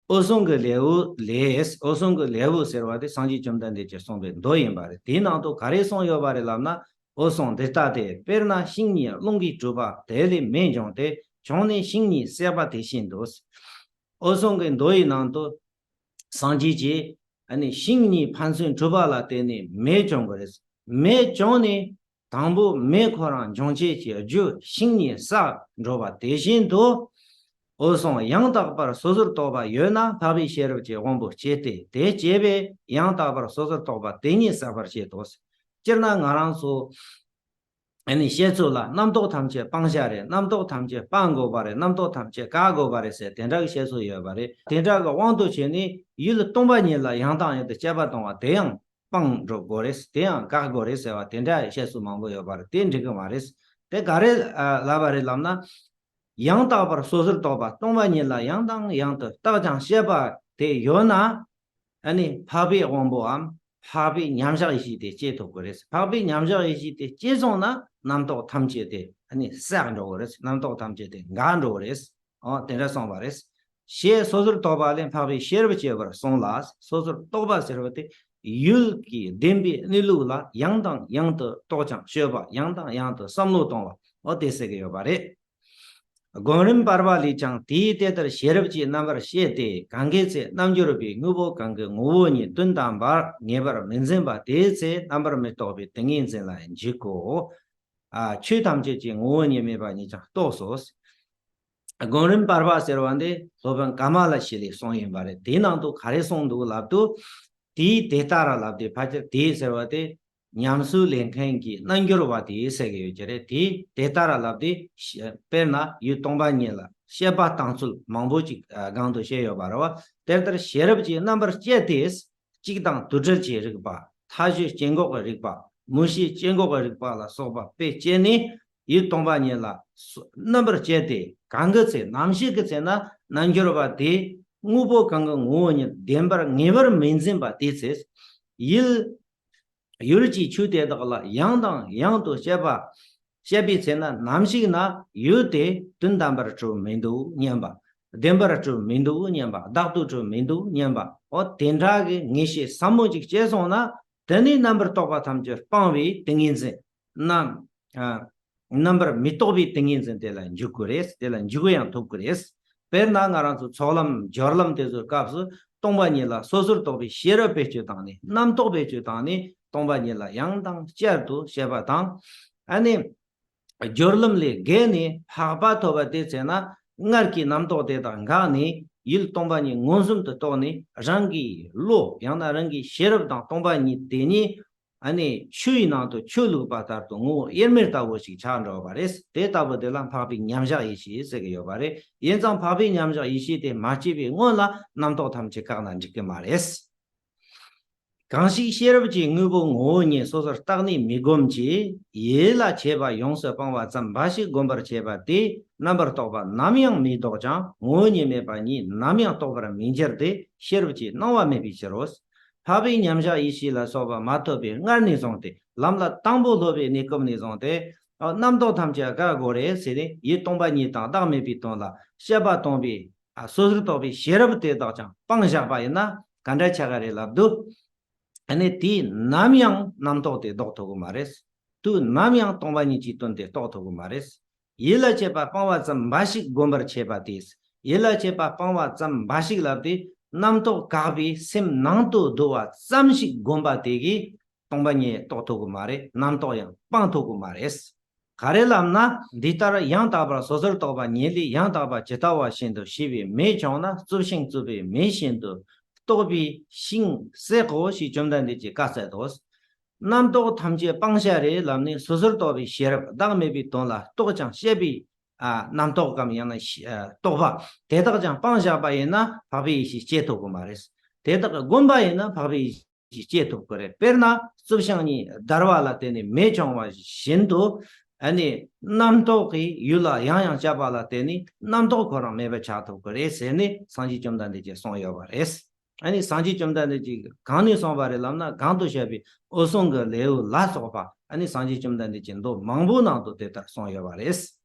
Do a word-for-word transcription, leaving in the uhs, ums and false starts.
འོད་སྲུང་གི་ལེའུ་ལས། འོད་སྲུང་གི་ལེའུ་ཟེར་བ་དེ་སངས་རྒྱས་བཅོམ་ལྡན་འདས་ཀྱིས་གསུངས་པའི་མདོ་ཡིན་པ་རེད། དེའི་ནང་དུ་ག་རེ་གསུངས་ཡོད་པ་རེད་ལབ་ན། འོད་སྲུང་འདི་ལྟ་སྟེ། དཔེར་ན་ཤིང་གཉིས་རླུང་གིས་དཀྲུགས་པ་དེ་ལས་མེ་བྱུང་སྟེ། བྱུང་ནས་ཤིང་གཉིས་བསྲེགས་པ་དེ་བཞིན་དུ། འོད་སྲུང་གི་མདོ་ཡི་ནང་དུ་སངས་རྒྱས་ཀྱིས་ཨ་ནི་ཤིང་གཉིས་ཕན་ཚུན་དཀྲུགས་པ་ལ་བརྟེན་ནས་མེ་བྱུང་གི་རེད། མེ་བྱུང་ནས་དང་པོ་མེ་ཁོ་རང་འབྱུང་བྱེད་ཀྱི་རྒྱུ་ཤིང་གཉིས་བསྲེགས་འགྲོ་བ་དེ་བཞིན་དུ། འོད་སྲུང་ཡང་དག་པར་སོ་སོར་རྟོག་པ་ཡོད་ན་འཕགས་པའི་ཤེས་རབ་ཀྱི་དབང་པོ་སྐྱེ་སྟེ། དེ་སྐྱེས་པས་ཡང་དག་པར་སོ་སོར་རྟོག་པ་དེ་ཉིད་བསྲེག་པར་བྱེད་དོ། སྤྱིར་ན་ང་རང་ཚོ་ཨ་ནི་བཤད་ཚུལ་ལ་རྣམ་རྟོག་ཐམས་ཅད་སྤང་བྱ་རེད། རྣམ་རྟོག་ཐམས་ཅད་སྤང་དགོས་པ་རེད། རྣམ་རྟོག་ཐམས་ཅད་བཀག་དགོས་པ་རེད་ཟེར་དེ་འདྲ་གི་བཤད་སྲོལ་ཡོད་པ་རེད། དེ་འདྲ་གི་དབང་དུ་བྱས་ནས་ཡུལ་སྟོང་པ་ཉིད་ལ་ཡང་དང་ཡང་དུ་དཔྱད་པ་གཏོང་བ་དེ་ཡང་སྤང་འགྲོ་དགོས་རེད། དེ་ཡང་བཀག་དགོས་རེད་ཟེར་བ་དེ་འདྲ་བཤད་སྲོལ་མང་པོ་ཡོད་པ་རེད། དེ་འགྲིག་གི་མ་རེད། དེ་ག་རེ་ལབ་པ་རེད་ལབ་ན། ཡང་དག་པར་སོ་སོར་རྟོག་པ་སྟོང་པ་ཉིད་ལ་ཡང་དང་ཡང་དུ་བརྟག་ཅིང་དཔྱད་པ་དེ་ཡོད་ན། ཨ་ནི་འཕགས་པའི་དབང་པོའམ་འཕགས་པའི་མཉམ་བཞག་ཡེ་ཤེས་དེ་སྐྱེ་ཐུབ་ཀྱི་རེད། འཕགས་པའི་མཉམ་བཞག་ཡེ་ཤེས་དེ་སྐྱེས་སོང་ན་རྣམ་རྟོག་ཐམས་ཅད་དེ་ཨ་ནི་བསྲེགས་འགྲོ་གི་རེད། རྣམ་རྟོག་ཐམས་ཅད་དེ་འགག་འགྲོ་གི་རེད། འོ་དེ་འདྲ་གསུངས་པ་རེད། ཞེས་སོ་སོར་རྟོག་པ་ལས་འཕགས་པའི་ཤེས་རབ་སྐྱེ་བར་གསུངས་ལ། སོ་སོར་རྟོག་པ་ཟེར་བ་དེ་ཡུལ་གྱི་བདེན་པའི་གནས་ལུགས་ལ་ཡང་དང་ཡང་དུ་རྟོག་ཅིང་དཔྱོད་པ། ཡང་དང་ཡང་དུ་བསམ་བློ་གཏོང་བ། འོ་དེ་ཟེར་གྱི་ཡོད་པ་རེད། སྒོམ་རིམ་བར་པ་ལས་ཀྱང་དེས་དེ་ལྟར་ཤེས་རབ་ཀྱིས་རྣམ་པར་དཔྱད་དེ། གང་གི་ཚེ་རྣལ་འབྱོར་པའི་དངོས་པོ་གང་གི་ངོ་བོ་ཉིད་དོན་དམ་པར་ངེས་པར་མི་འཛིན་པ་དེའི་ཚེ་རྣམ་པར་མི་རྟོག་པའི་ཏིང་ངེ་འཛིན་ལ་འཇུག་གོ། ཨ། ཆོས་ཐམས་ཅད་ཀྱི་ངོ་བོ་ཉིད་མེད་པ་ཉིད་ཀྱང་རྟོགས་སོ། སྒོམ་རིམ་བར་པ་ཟེར་བ་འདི་སློབ་དཔོན་ཀ་མ་ལ་ཤཱི་ལའི་གསུང་ཡིན་པ་རེད། དེའི་ནང་དུ་ག་རེ་གསུངས་འདུག་ལབ་དུས། དེས་དེ་ལྟར་ལབ་དེ་ཕལ་ཆེར་དེས་ཟེར་བ་དེ་ཉམས་སུ་ལེན་མཁན་གྱི་རྣལ་འབྱོར་པ་དེས་ཟེར་གྱི་ཡོད་ཀྱི་རེད། དེས་དེ་ལྟར་ལབ་དེ་དཔེར་ན་ཡུལ་སྟོང་པ་ཉིད་ལ་དཔྱད་པ་བཏང་ཚུལ་མང་པོ་ཅིག་སྒང་དུ་བཤད་ཡོད་པ་རེད་བ། དེ་ལྟར་ཤེས་རབ་ཀྱིས་རྣམ་པར་དཔྱད་དེ། གཅིག་དང་དུ་བྲལ་གྱི་རིགས་པ། མཐའ་བཞི་སྐྱེ་འགོག་གི་རིགས་པ། མུ་བཞི་སྐྱེ་འགོག་གི་རིགས་པ་ལ་སོགས་པ་དཔེ་བྱས་ནས། ཡུལ་སྟོང་པ་ཉིད་ལ་སོ་རྣམ་པར་དཔྱད་དེ། གང་གི་ཚེ། ནམ་ཞིག་གི་ཚེ་ན་རྣལ་འབྱོར་པ་དེས་དངོས་པོ་གང་གི་ངོ་བོ་ཉིད་བདེན་པར་ངེས་པར་མི་འཛིན་པ་དེའི་ཚེ། ཡུལ་ཡུལ་གྱི་ཆོས་དེ་དག་ལ་ཡང་དང་ཡང་དུ་དཔྱད་པ། དཔྱད་པའི་ཚེ་ན་ནམ་ཞིག་ན་ཡུལ་དེ་དོན་དམ་པར་གྲུབ་མི་འདུག་སྙམ་པ། བདེན་པར་གྲུབ་མི་འདུག་སྙམ་པ། བདག་ཏུ་གྲུབ་མི་འདུག་སྙམ་པ། འོ་དེ་འདྲ་གི་ངེས་ཤེས་ཟབ་མོ་ཅིག་སྐྱེས་སོང་ན། དེ་ནས་རྣམ་པར་རྟོག་པ་ཐམས་ཅད་སྤངས་པའི་ཏིང་ངེ་འཛིན། རྣམ། ཨ། རྣམ་པར་མི་རྟོག་པའི་ཏིང་ངེ་འཛིན་དེ་ལ་འཇུག་དགོས་རེད། དེ་ལ་འཇུག་ཡང་ཐུབ་ཀྱི་རེད། དཔེར་ན་ང་རང་ཚོ་ཚོགས་ལམ་སྦྱོར་ལམ་དེ་ཚོའི་སྐབས་སུ་སྟོང་པ་ཉིད་ལ་སོ་སོར་རྟོག་པའི་ཤེས་རབ་བེད་སྤྱོད་བཏང་ནས། རྣམ་རྟོག་བེད་སྤྱོད་བཏང་ནས་སྟོང་པ་ཉིད་ལ་ཡང་དང་བསྐྱར་དུ་དཔྱད་པ་དང་། ཨ་ནི། སྦྱོར་ལམ་ལས་བརྒལ་ནས་འཕགས་པ་ཐོབ་པ་དེའི་ཚེ་ན། སྔར་གྱི་རྣམ་རྟོག་དེ་དག་འགགས་ནས་ཡུལ་སྟོང་པ་ཉིད་མངོན་སུམ་དུ་རྟོགས་ནས། རང་གི་བློ་ཡང་ན་རང་གི་ཤེས་རབ་དང་སྟོང་པ་ཉིད་དེ་ཉིད། ཨ་ནི་ཆུ་ཡི་ནང་དུ་ཆུ་བླུགས་པ་ལྟར་དུ་ངོ་བོ་དབྱེར་མེད་ལྟ་བུ་ཞིག་ཆགས་འགྲོ་བ་རེད། དེ་ལྟ་བུ་དེ་ལ་འཕགས་པའི་མཉམ་བཞག་ཡེ་ཤེས་ཟེར་གྱི་ཡོད་པ་རེད། ཡིན་ཙང་འཕགས་པའི་མཉམ་བཞག་ཡེ་ཤེས་དེ་མ་སྐྱེས་པའི་སྔོན་ལ་རྣམ་རྟོག་ཐམས་ཅད་བཀག་ན་འགྲིག་གི་མ་རེད། གང་ཞིག་ཤེས་རབ་ཀྱིས་དངོས་པོ་ངོ་བོ་ཉིད་སོ་སོར་བརྟགས་ནས་མི་སྒོམ་གྱི། ཡིད་ལ་བྱེད་པ་ཡོངས་སུ་སྤངས་པ་ཙམ་འབའ་ཞིག་བསྒོམ་པར་བྱེད་པ་དེས་རྣམ་པར་རྟོག་པ་ནམ་ཡང་མི་ལྡོག་ཀྱང་། ངོ་བོ་ཉིད་མེད་པ་ཉིད་ནམ་ཡང་རྟོགས་པར་མི་འགྱུར་ཏེ། ཤེས་རབ་ཀྱི་སྣང་བ་མེད་པའི་ཕྱིར་རོ། འཕགས་པའི་མཉམ་བཞག་ཡེ་ཤེས་ལ་སོགས་པ་མ་ཐོབ་པའི་སྔར་ནས་བཟུང་སྟེ། ལམ་ལ་དང་པོ་སློབ་པའི་གནས་སྐབས་ནས་བཟུང་སྟེ། ཨ། རྣམ་རྟོག་ཐམས་ཅད་བཀག་དགོས་རེད་ཟེར་ནས། ཡུལ་སྟོང་པ་ཉིད་དང་བདག་མེད་པའི་དོན་ལ་དཔྱད་པ་གཏོང་བའི། ཨ། སོ་སོར་རྟོག་པའི་ཤེས་རབ་དེ་དག་ཀྱང་སྤངས་བཞག་པ་ཡིན་ན་ག་འདྲ་ཆགས་ཀྱི་རེད་ལབ་དུས། ཨ་ནི་དེས་ནམ་ཡང་རྣམ་རྟོག་དེ་ལྡོག་ཐུབ་ཀྱི་མ་རེད། དུས་ནམ་ཡང་སྟོང་པ་ཉིད་ཀྱི་དོན་དེ་རྟོགས་ཐུབ་ཀྱི་མ་རེད། ཡིད་ལ་བྱེད་པ་སྤང་བ་ཙམ་འབའ་ཞིག་བསྒོམ་པར་བྱེད་པ་དེས། ཡིད་ལ་བྱེད་པ་སྤང་བ་ཙམ་འབའ་ཞིག་ལབ་དེ། རྣམ་རྟོག་བཀག་པའི་སེམས་ནང་དུ་བསྡུ་བ་ཙམ་ཞིག་བསྒོམ་པ་དེ་གིས་སྟོང་པ་ཉིད་རྟོགས་ཐུབ་ཀྱི་མ་རེད། རྣམ་རྟོག་ཡང་སྤང་ཐུབ་ཀྱི་མ་རེད། ག་རེ་ལབ་ན། འདི་ལྟར་ཡང་དག་པར་སོ་སོར་རྟོག་པ་ཉིད་ལས་ཡང་དག་པ་ཇི་ལྟ་བ་བཞིན་དུ་ཤེས་པའི་མེ་བྱུང་ན། རྩུབ་ཤིང་རྩུབ་པའི་མེ་བཞིན་དུ་རྟོགས་པའི་ཤིང་བསྲེག་གོ་ཞེས་བཅོམ་ལྡན་འདས་ཀྱིས་བཀའ་སྩལ་ཏོ། རྣམ་རྟོག་ཐམས་ཅད་སྤང་བྱ་རེད་ལབ་ནས། སོ་སོར་རྟོག་པའི་ཤེས་རབ་བདག་མེད་པའི་དོན་ལ་རྟོག་ཅིང་དཔྱད་པའི། ཨ། རྣམ་རྟོག་གམ་ཡང་ན་ཤེས། ཨ། རྟོག་པ་དེ་དག་ཀྱང་སྤངས་བཞག་པ་ཡིན་ན་འཕགས་པའི་ཡེ་ཤེས་སྐྱེ་ཐུབ་ཀྱི་མ་རེད། དེ་དག་གི་བསྒོམ་པ་ཡིན་ན་འཕགས་པའི་ཡེ་ཤེས་སྐྱེ་ཐུབ་ཀྱི་རེད། དཔེར་ན་རྩུབ་ཤིང་གཉིས་བརྡར་བ་ལ་བརྟེན་ནས་མེ་བྱུང་བ་བཞིན་དུ། ཨ་ནི་རྣམ་རྟོག་གིས་ཡུལ་ལ་ཡང་ཡང་དཔྱད་པ་ལ་བརྟེན་ནས་རྣམ་རྟོག་ཁོ་རང་མེད་པ་ཆགས་ཐུབ་ཀྱི་རེད་ཟེར་ནས་སངས་རྒྱས་བཅོམ་ལྡན་འདས་ཀྱིས་གསུངས་ཡོད་པ་རེད། ཨ་ནི་སངས་རྒྱས་བཅོམ་ལྡན་འདས་ཀྱིས་གང་ནས་གསུངས་པ་རེད་ལབ་ན། གོང་དུ་བཤད་པའི་འོད་སྲུང་གི་ལེའུ་ལ་སོགས་པ། ཨ་ནི་སངས་རྒྱས་བཅོམ་ལྡན་འདས་ཀྱི་མདོ་མང་པོའི་ནང་དུ་དེ་ལྟར་གསུངས་ཡོད་པ་རེད།